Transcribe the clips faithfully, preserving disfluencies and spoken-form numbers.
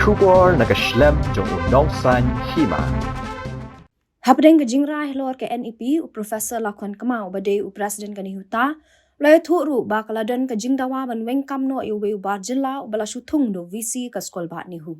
Khubor na ka shlem jong u Nongsaiñ Hima. Hapdeng ka jingrai halor ka N E P, u Professor Lakhon Kma uba dei u President ka NEHUTA, u la ïathuh ruh ba ka la don ka jingdawa ban weng kam noh ïa uwei u bar jylla uba la shu thung da u V C ka skulbah NEHU.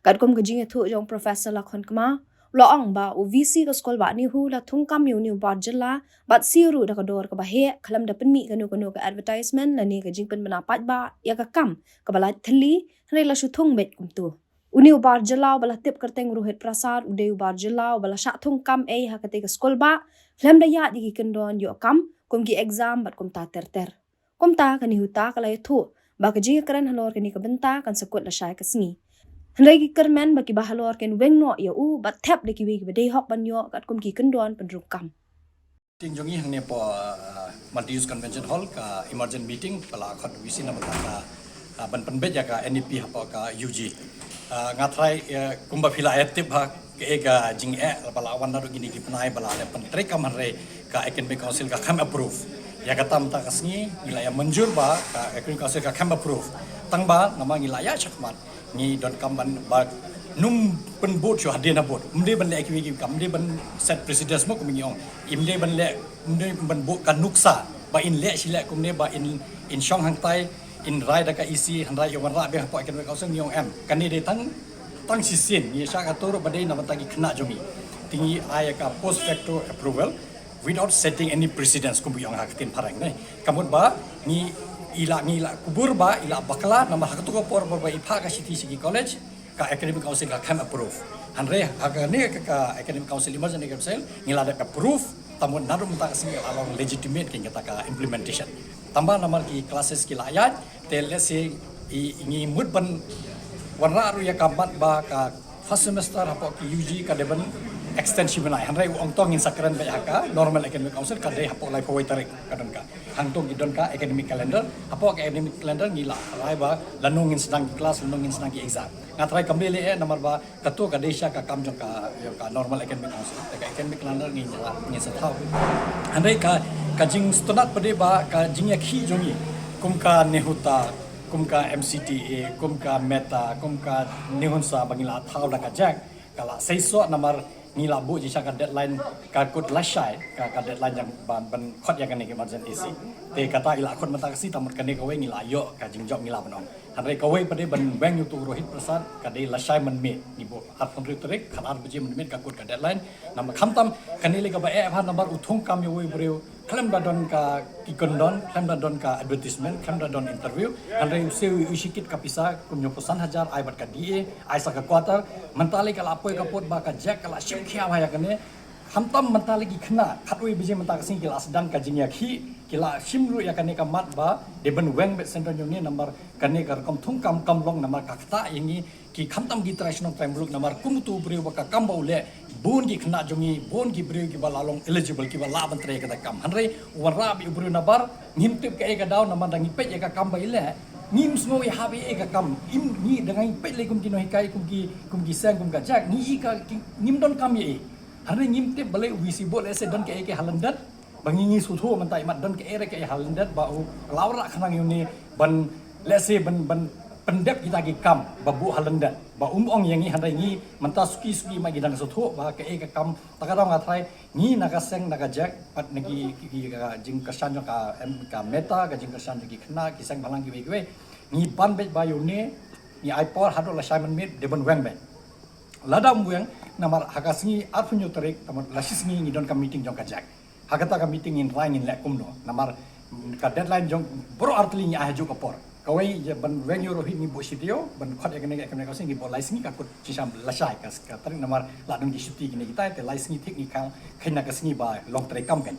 Katkum ka jingïathuh jong u Professor Lakhon Kma, u la ong ba u V C ka skulbah NEHU la thung kam ïa une u bar jylla bad siew ruh da ka dor kaba heh khlem da pynmih kano kano ka advertisement lane ka jingpynbna paidbah ïa ka kam kaba la thylli, hynrei la shu thung beit kumto. Une u bar jylla uba la tip kyrteng Rohit Prasad u dei u bar jylla uba la shah thung kam ei ha katei ka skulbah khlem da ïaid ïa ki kyndon ïoh kam kum ki exam bad kumta ter ter. Kumta ka NEHUTA ka la ïathuh ba ka jingïakren halor kane ka bynta kan sa kut lashai ka sngi. Hynrei ki kyrmen ba kiba halor kin weng noh ïa u bad thep da kiwei kiba dei hok ban ïoh katkum ki kyndon pynrung kam. Meeting jong ngi hangne hapoh, uh, Multi Use Convention Hall, ka emergent meeting ba la khot V C na bynta ka, uh, ban pynbeit ïa ka N E P hapoh ka U G. Uh, nga tharai, uh, kumba phi la ïa tip ha, kaei ka jingeh ba la wan naduh kine ki bnai ba la leh pyntreikam, hynrei ka Academic Council ka khlem approve. Ïa kata mynta ka sngi ngi la ïa mynjur ba ka Academic Council ka khlem approve. Tang ba namar ngi la ïa shakmat, ngi donkam ban ba nym pynbud shuh hadien habud. Ym dei ban leh kiwei ki kam, ym dei ban set precedence mo, kum ngi ong. Ym dei ban leh, ym dei ban buh ka nuksa ba in leh shi leh kumne ba in, in shong hangtai, in rai da ka E C, hynrei ïa wanrah biang hapoh Academic Council, ngi ong em. Kane dei tang, tang shisien, ngi shah kato ruh ba dei na bynta ki khynnah jong ngi. Te ngi ai ïa ka post facto approval without setting any precedence, kumba ong ha ka ktien phareng ne. Ka mut ba ngi, i la, ngi la kubur ba i la bakla namar ha kato ka por ba i phah ka shithi sha ki college, ka Academic Council ka khlem approve. Hynrei ha kane ka, ka Academic Council, Emergent Academic Council, ngi la dep approve, ta mut naduh mynta ka sngi la long legitimate kein kata ka implementation. Tang ba namar ki classes ki la ïaid, te let's say i, i ngi mut ban wanrah ruh ïa ka mat ba ka first semester hapoh ki U G ka dei ban extend shi bnai. Hynrei u ong to ngin sa kren beit ha ka Normal Academic Council, ka dei hapoh laiphew wei tarik ka don ka. Hangto ki don ka academic calendar, hapoh ka academic calendar ngi la rai ba lano ngin sdang ki class, lano ngin sdang ki exam. Nga tharai kam dei leh eh namar ba kato ka dei sha ka kam jong ka, ïa ka Normal Academic Council. Ka academic calendar ngin sa, ngin sa thaw. Hynrei ka, ka jingsngewtynnat pat dei ba ka jingïakhih jong ngi kum ka NEHUTA, kum ka M C T A, kum ka META, kum ka NEHUNSA ba ngi la thaw da ka JAC, ka la seisoh namar ngi la buh jingshisha ka deadline ka kut lashai, ka, ka deadline jong ban, ban khot ïa kane ka emergency. Te kata i la khot mynta ka sngi, ta mut kane kawei ngi la ïoh ka jingjop, ngi la ban ong. Hynrei kawei pat dei ban weng ïa uto u Rohit Prasad ka dei lashai mynmiet, ngi buh arphew hynriew tarik, khatar baje mynmiet ka kut ka deadline. Namar khamtam kane lei kaba eh bha namar u thung kam ïa uwei u briew khlem da don ka ki kyndon, khlem da don ka advertisement, khlem da don interview. Hynrei u siew u shikit ka pisa kum hynñiewphew san hajar, ai bad ka D A, ai sa ka quarter. Mynta lei ka la poi ka pud ba ka JAC ka la shim khia bha ïa kane. Khamtam mynta lei ki khynnah khatwei baje mynta ka sngi ki la sdang ka jingïakhih, ki la shim ruh ïa kane ka mat ba dei ban weng beit syndon ïa une namar kane ka rukom thung kam kam long namar ka ktah ïa ngi ki khamtam ki trai shnong trai muluk namar kum uto u briew ba ka kam ba u leh, bun ki khynnah jong ngi, bun ki briew kiba la long eligible, kiba lah ban trei kata ka kam. Hynrei u wanrah beit u briew nabar, ngim tip kaei ka daw namar da ngi peit ïa ka kam ba i leh, ngim sngew i hap ïa ka kam, im ngi da ngi peit lei kum ki nonghikai, kum ki, kum ki seng, kum ka JAC, ngi i ka, ki, ngim donkam ïa i. Hynrei ngim tip balei u V C buh lehse don kaei kaei ha lyndet ba ngi ngi sngewthuh mynta, i mat don kaei re kaei ha lyndet ba u la wanrah khnang ïa une ban lehse ban, ban pyndep kita ki kam ba buh ha lyndet ba um ong ïa ngi, hynrei ngi mynta suki suki ma ngi dang sngewthuh ba kaei ka kam. Ta ka daw nga tharai ngi na ka seng na ka JAC bad na ki, ki, ki, ka jingkyrshan jong ka, em, ka META, ka jingkyrshan jong ki khynnah, ki seng bhalang kiwei kiwei, ngi ban beit ba ïa une ngi ai por haduh lashai mynmiet dei ban weng beit. Lada um weng, namar ha ka sngi arphew hynñiew tarik, namar la shi sngi ngi don ka meeting jong ka JAC. Ha kata ka meeting ngin rai ngin leh kumno. Namar ka deadline jong baroh artylli ngi ai ha juh ka por. Kawei ïa ban weng ïa u Rohit ngi buh shi taïew, ban khot ïa kane ka academic council ngi buh lai sngi, ka kut shisha lashai ka, ka tarik namar la don ki shuti kine kitai, te lai sngi thik ngi khang khein na ka sngi ba long treikam kan.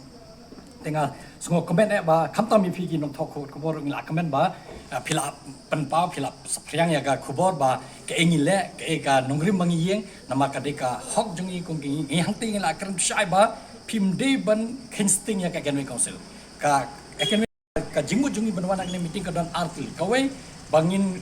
Te nga sngewkmen eh ba khamtam ïa phi ki nongthoh khubor ngi la kmen ba, eh, phi la pynpaw, phi la saphriang ïa ka khubor ba kaei ngi leh, kaei ka nongrim ba ngi ïeng, namar ka dei ka hok jong ngi kum ki ngi, ngi hangta ngi la kren shai ba phim dei ban kheiñ sting ïa ka academic council. Ka academic, ka jingmut jong ngi ban wan ha kane meeting ka don artylli. Kawei ba ngin,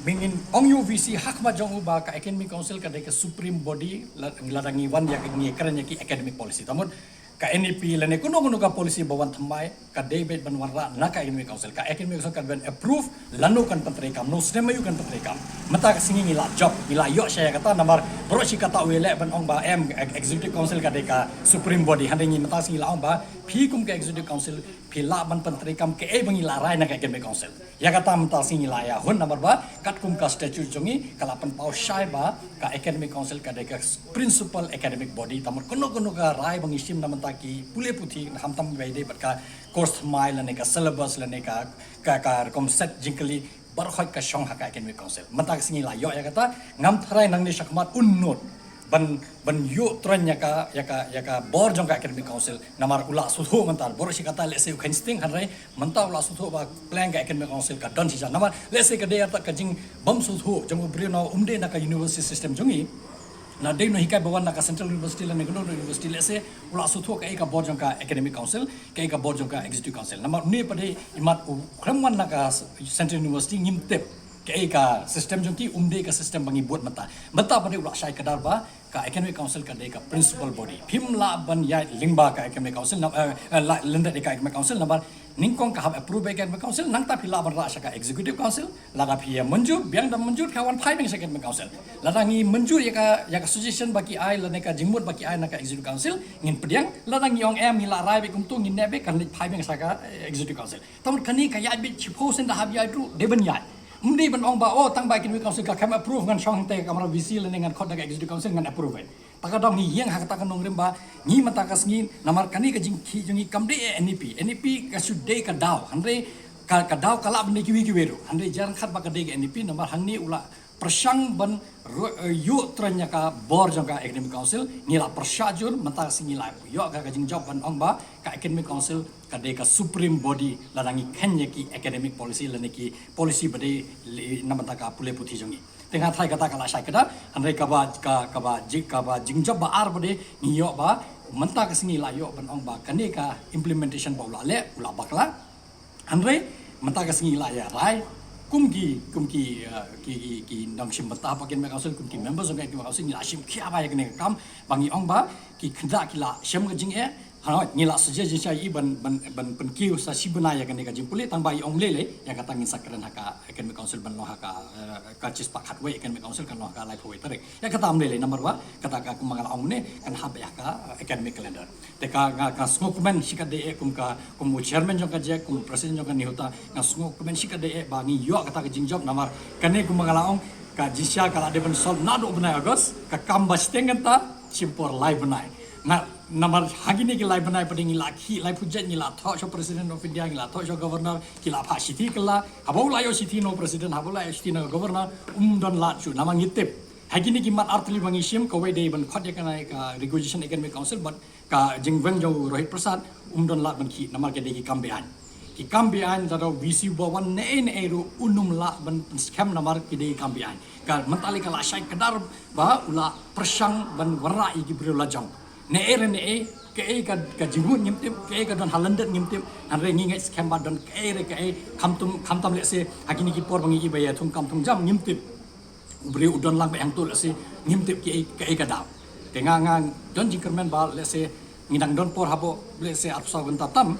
ba ngin ong ïa u V C ha khmat jong u ba ka academic council ka dei ka supreme body, la, lada ngi wan ïa ka, ngi kren ïa ki academic policy. Ta mut ka N E P lane kuno kuno ka policy ba wan thymmai ka dei beit ban wanrah na ka academic council. Ka academic council kan ban approve lano kan pyntreikam, no snem aïu kan pyntreikam. Mynta ka sngi ngi la jop, ngi la ïoh sha ïa kata namar baroh shi katta u leh ban ong ba em, Executive Council ka dei ka supreme body, hynrei ngi mynta ka sngi la ong ba phi kum ka Executive Council phi lah ban pyntreikam kaei ba ngi la rai na ka Academic Council. Ïa kata mynta ka sngi ngi la ïa hun namar ba katkum ka statute jong ngi ka la pynpaw shai ba ka Academic Council ka dei ka principal academic body, namar kano kano ka rai ba ngi shim na mynta ki pule puthi, khamtam ba ïadei bad ka course thymmai lane ka syllabus lane ka, ka, ka rukom set jingkylli, baroh khoit ka shong ha ka Academic Council. Mynta ka sngi la ïoh ïa kata, ngam tharai nangne shakhmat un nud ban, ban ïoh tren ïa ka, ïa ka, ïa ka bor jong ka Academic Council. Namar u la sngewthuh mynta, baroh shi katta lehse u kheiñ sting, hynrei mynta u la sngewthuh ba pleng ka Academic Council ka don shisha. Namar lehse ka dei ïa ka jingbym sngewthuh jong u briew na um dei na ka university system jong ngi, na dei u nonghikai ba wan na ka Central University lane kano kano university, lehse u la sngewthuh kaei ka bor jong ka Academic Council, kaei ka bor jong ka Executive Council. Namar une pat dei imat u khlem wan na ka Central University ngim tip kaei ka system jong ki, um dei ka system ba ngi bud mynta. Mynta pat dei u la shai kdar ba ka Academic Council ka dei ka principal body. Phim lah ban ïaid lyngba ka Academic Council, na, eh, eh, la, lyndet ïa ka Academic Council namar nyngkong ka hap approve ïa ka Academic Council, nangta phi lah ban rah sha ka Executive Council, lada phi ïa mynjur, biang da mynjur, ka wan phai biang sha ka Academic Council. Lada ngi mynjur ïa ka, ïa ka suggestion ba ki ai, lane ka jingmut ba ki ai na ka Executive Council, ngin pdiang, lada ngi ong em, ngi la rai beit kumto, ngin neh beit, kan leit phai biang sha ka, eh, Executive Council. Te mut kane ka ïaid beit shiphew sien da hap ïaid ruh, dei ban ïaid. Ym dei ban ong ba, oh, tang ba Academic Council ka khlem approve ngan shong hangtei ka kamra V C lane ngan khot da ka Executive Council ngan approve. Te ka daw ngi ïeng ha kata ka nongrim ba ngi mynta ka sngi namar kane ka jingkhih jong ngi kam dei eh N E P. N E P ka shu dei ka daw. Hynrei ka, ka daw ka lah ban dei kiwei kiwei ruh. Hynrei jar khat ba ka dei ka N E P namar hangne u la pyrshang ban ro-, eh, ïoh tren ïa ka bor jong ka Academic Council, ngi la pyrshah jur, mynta ka sngi ngi la ïoh ka, ka jingjop ban ong ba ka Academic Council ka dei ka supreme body lada ngi kheiñ ïa ki academic policy lane ki policy ba dei li-, na bynta ka pule puthi jong ngi. Te nga tharai kata ka la shai kdar, hynrei kaba, ka, kaba ji-, kaba jingjop ba ar ba dei ngi ïoh ba mynta ka sngi la ïoh ban ong ba kane ka implementation ba u la leh, u la bakla. Hynrei mynta ka sngi la ïa rai kum ki, kum ki, eh, ki, ki, ki nongshim bynta ha ka Academic Council, kum ki members jong ka Academic Council, ngi la shim khia ba ïa kane ka kam ba ngi ong ba ki khynnah ki la shem ka jingeh. Hynrei ngi la suggest jingshisha ïa i ban, ban, ban pynkiew sa shi bnai ïa kane ka jingpule, tang ba i ong lei lei ïa kata ngin sa kren ha ka Academic Council ban long ha ka, eh, ka shispah khatwei Academic Council kan long ha ka laiphew wei tarik. Ïa kata ym lei lei namar ba kata ka kumba nga la ong mynne kan hap ïa ka, eh, academic calendar. Te ka nga, nga sngewkmen shikatdei eh kum ka, kum u chairman jong ka JAC, kum u president jong ka NEHUTA, nga sngewkmen shikatdei eh ba ngi ïoh kata ka jingjop namar kane kumba nga la ong ka jingshisha ka la dei ban solve naduh u bnai August, ka kam ba shiteng kata shim por lai bnai. Nga namar ha kine ki lai bnai pat ngi la khih laiphew jait, ngi la thoh sha u President of India, ngi la thoh sha u Governor, ki la phah shithi kylla, haba u la ïoh shithi na u President, haba u la ïoh shithi na u Governor, um don lad shuh namar ngi tip. Ha kine ki mat artylli ba ngi shim, kawei dei ban khot ïa kane ka Requisition Academic Council, bad ka jingweng jong u Rohit Prasad, um don lad ban khih namar ka dei ki kam beaiñ. Ki kam beaiñ, lada u V C ba wan naei naei ruh un ym lah ban pynskhem namar ki dei ki kam beaiñ. Ka mynta lei ka la shai kdar ba u la pyrshang ban wanrah ïa ki briew lajong. Naei re naei, kaei ka, ka jingmut ngim tip, kaei ka don ha lyndet ngim tip, hynrei ngi ngeit skhem ba don kaei re kaei, khamtam, khamtam lehse ha kine ki por ba ngi ïohi ba ïa thung kam thung jam ngim tip. U briew u don lang beit hangto lehse ngim tip kaei, kaei ka daw. Te nga, nga don jingkyrmen ba lehse ngi dang don por hapoh lehse arphew saw kynta tam,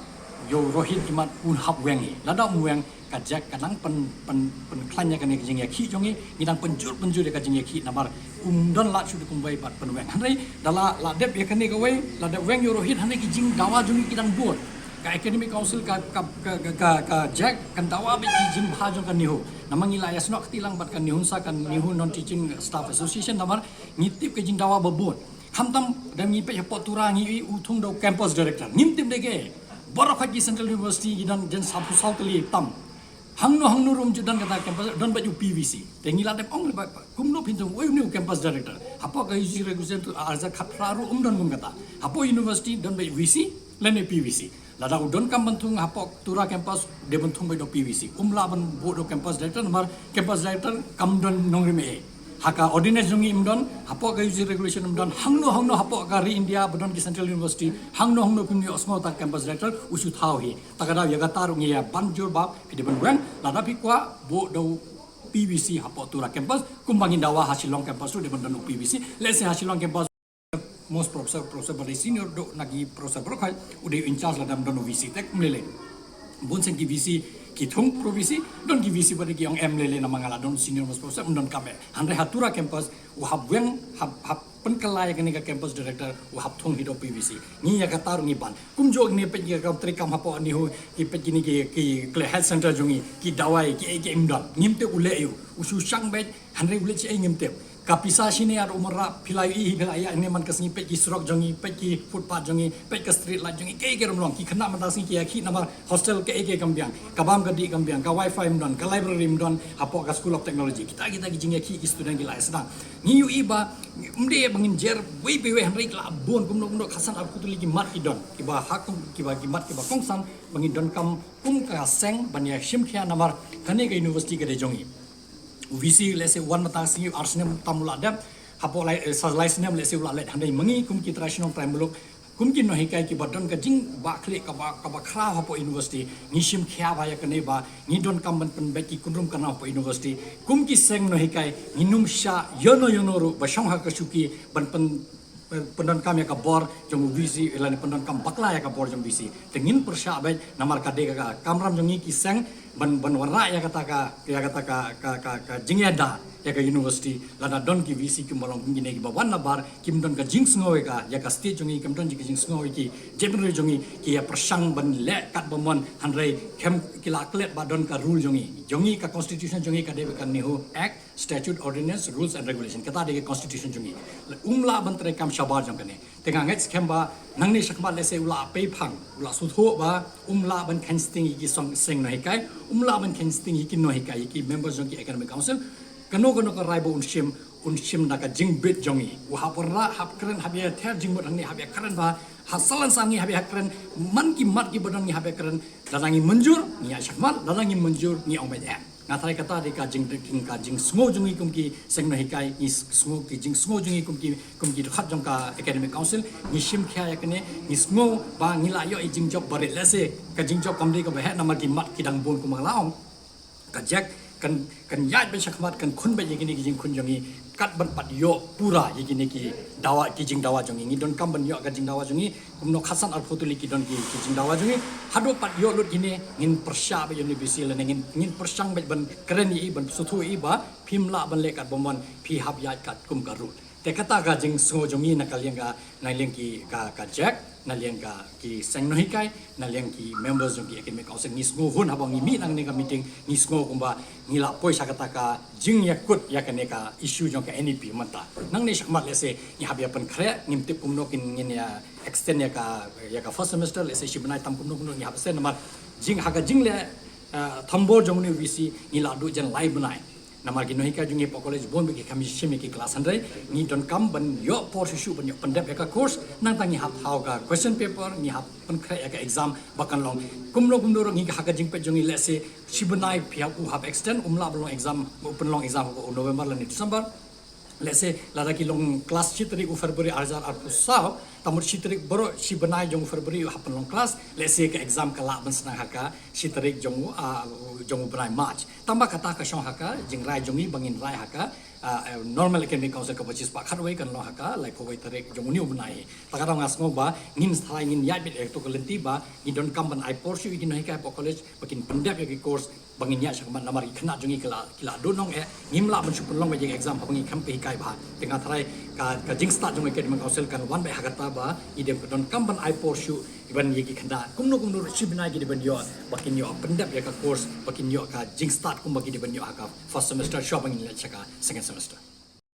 ïa u Rohit imat un hap weng hi. Lada um weng ka JAC ka nang pyn, pyn, pynkhlaiñ ïa kane ka jingïakhih jong ngi, ngi dang pynjur pynjur ïa ka jingïakhih namar um don lad shuh da kumwei bad pynweng. Hynrei da la, la dep ïa kane kawei, la dep weng ïa u Rohit, hynrei ki jingdawa jong ngi ki dang bun. Ka Academic Council, ka, ka, ka, ka, ka, ka JAC kan dawa beit ki jingbha jong ka NEHU. Namar ngi la ïasnoh kti lang bad ka NEHUNSA, ka NEHU Non Teaching Staff Association, namar ngi tip ka jingdawa ba bun. Khamtam da ngi peit hapoh Tura ngi ïohi u thung da u campus director. Ngim tip de kaei. Baroh khoit ki Central University ki don jan saphew saw tylli tam. Hangno hangno ruh um ju don kata campus, don beit u P V C. Te ngi la dep ong ba, ba kumno phin thung, uei une u campus director. Hapoh ka U G C regulation two hajar khatphra ruh um don kum kata. Hapoh university don beit V C lane P V C. Lada u donkam ban thung hapoh Tura campus, dei ban thung beit da u P V C. Um lah ban buh da u campus director namar campus director kam don nongrim ei. Ha ka ordinance jong ngi um don, hapoh ka U G C regulation um don, hangno hangno hapoh ka ri India ba don ki Central University, hangno hangno phim ïohsngew ta campus director, u shu thaw hi. Ta ka daw ïa kata ruh ngi ïa ban jur ba phi dei ban weng, lada phi kwah buh da u P V C hapoh Tura campus, kumba ngin dawa ha Shillong campus ruh dei ban don u P V C. Lehse ha Shillong campus most professor, professor ba dei senior doh na ki professor baroh khoit, u dei in charge lada ym don u V C, te ym lei lei. Bun sien ki V C Ki thung pro VC, don ki VC ba dei ki ong em lei lei namar nga la don senior most professor, ym don kam eh. Hynrei ha Tura campus, u hap weng, hap, hap pynkylla ïa kane ka campus director, u hap thung hi da u VC. Ngi ïa kata ruh ngi ban. Kumjuh ngi peit ki kam treikam hapoh NEHU, ki peit kine ki, ki khlem health center jong ngi, ki dawai, ki ei ki ei ym don. Ngim tip u leh aiu, u shu shang beit, hynrei u leh shi ei ngim tip. Ka pisa shine ar u marap, phi la ïohi hi, phi la ïa ne man ka sngi, peit ki surok jong ngi, peit ki footpath jong ngi, peit ka street light jong ngi, kaei kaei ruh ym long. Ki khynnah mynta sngi ki ïa khih namar hostel kaei kaei kam biang, ka bam ka dih kam biang, ka wifi ym don, ka library ym don hapoh ka School of Technology. Kita kita ki jingïakhih ki student ki la ïa sdang. Ngi ïohi ba ym dei ba ngin jer wei pa wei, hynrei ki la bun, kumno kumno, khatsan arphew tylli ki mat ki don, kiba ha kum, kiba ki mat kiba kongsan ba ngin donkam kum ka seng ban ïa shim khia namar kane ka university ka dei jong ngi. U VC lehse u wan mynta sngi, ar snem tam u la dep, hapoh lai, eh, sa lai snem lehse u la leit. Hynrei ma ngi kum ki trai shnong trai muluk, kum ki nonghikai kiba don ka jingbakla kaba, kaba khraw hapoh university, ngi shim khia ba ïa kane ba ngi donkam ban pynbeit ki kynrum kynraw hapoh university. Kum ki seng nonghikai, ngin ym shah ïano ïano ruh ba shong ha ka shuki ban pyn, pyn, pyndonkam ïa ka bor jong u VC, lane pyndonkam bakla ïa ka bor jong u VC. Te ngin pyrshah beit namar ka dei ka, ka kamram jong ngi ki seng ban, ban wanrah ïa kata ka, ïa kata ka, ka, ka, ka jingïada ïa ka university. Lada don ki VC kiba long kum kine kiba wan nabar, kim don ka jingsngew ïa ka, ïa ka state jong ngi, kim don ka jingsngew ïa ki jaitbynriew jong ngi, ki ïa pyrshang ban leh katba mon, hynrei khlem, ki la klet ba don ka rule jong ngi. Jong ngi ka constitution jong ngi ka dei ka NEHU Act, Statute, Ordinance, Rules and Regulation. Kata dei ka constitution jong ngi. Um lah ban treikam shabar jong kane. Te nga ngeit skhem ba nangne shakhmat lehse u la peiphang, u la sngewthuh ba um lah ban kheiñ sting ïa ki seng, seng nonghikai, um lah ban kheiñ sting ïa ki nonghikai, ïa ki members jong ki academic council. Kano kano ka rai ba un shim, un shim da ka jingbit jong ngi. U hap wanrah, hap kren, hap ïa ther jingmut hangne, hap ïa kren ba ha salan san ngi hap ïa kren, man ki mat kiba don ngi hap ïa kren. Lada ngi mynjur ngi ïa shakhmat, lada ngi mynjur ngi ong beit eh. Nga tharai kata dei ka jing, ka jingsngew jong ngi kum ki seng nonghikai, ngi sngew ki jingsngew jong ngi kum ki, kum ki dkhot jong ka academic council, ngi shim khia ïa kane, ngi sngew ba ngi la ïoh ïa jingjop barit. Lehse ka jingjop kam dei kaba heh namar ki mat ki dang bun kumba la ong. Ka JAC kan, kan ïaid beit shakhmat, kan khun beit ïa kine ki jingkhun jong ngi, kat ban pat ïoh pura ïa kine ki dawa, ki jingdawa jong ngi. Ngi donkam ban ïoh ka jingdawa jong ngi, kumno khatsan arphew tylli ki don ki, ki jingdawa jong ngi. Haduh pat ïoh lut kine, ngin pyrshah beit ïa u VC lane ngin, ngin pyrshang beit ban kren ïa i, ban sngewthuh ïa i ba phim lah ban leh katba mon, phi hap ïaid katkum ka rule. Te kata ka jingsngew jong ngi na ka liang ka, na liang ki ka, ka JAC, na liang ka ki seng nonghikai, na liang ki members jong ki academic council. Ngi sngew hun haba ngi mih nangne ka meeting, ngi sngew kumba ngi la poi sha kata ka jingïakut ïa kane ka issue jong ka NEP mynta. Nangne shakhmat lehse ngi hap ïa pynkhreh, ngim tip kumno kin ngin ïa extend ïa ka, ïa ka first semester, lehse shi bnai tam kumno kumno ngi hap extend namar jing ha ka jingleh, eh, thombor jong une u VC ngi la duh jan lai bnai. Namar ki nonghikai jong ngi hapoh college bun bha ki kham shim ïa ki class, hynrei ngi donkam ban ïoh por shuh shuh ban ïoh pyndep ïa ka course, nangta ngi hap thaw ka question paper, ngi hap pynkhreh ïa ka exam ba kan long. Kumno kumno ruh ngi ha ka jingpeit jong ngi lehse shi bnai phi hap, u hap extend, um lah ban long exam, u pynlong exam ha u November lane December. Lehse lada ki long class shi tarik u February ar hajar arphew saw, ta mut shi tarik baroh shi bnai jong u February u hap pynlong class, lehse ka exam ka lah ban sdang ha ka shi tarik jong u, ah, jong u bnai March. Tangba kata ka shong ha ka jingrai jong ngi ba ngin rai ha ka, ah, eh, Normal Academic Council kaba shispah khatwei kan long ha ka laiphew wei tarik jong une u bnai hi. Te ka daw nga sngew ba ngin sa tharai ngin ïaid beit ïa kato ka lynti ba ngi donkam ban ai por shuh ïa ki nonghikai hapoh college ba kin pyndep ïa ki course ba ngin ïaid shakhmat namar ki khynnah jong ngi ki la, ki la duh nongeh, ngim lah ban shu pynlong beit ïa ka exam haba ngi khlem pynhikai bha. Te nga tharai ka, ka jingstad jong ka Academic Council kan wan beit ha kata ba ngi dei ban donkam ban ai por shuh ban ïa ki khynnah kumno kumno ruh shi bnai ki dei ban ïoh ba kin ïoh pyndep ïa ka course, ba kin ïoh ka jingstad kumba ki dei ban ïoh ha ka first semester shuwa ba ngin leit sha ka second semester.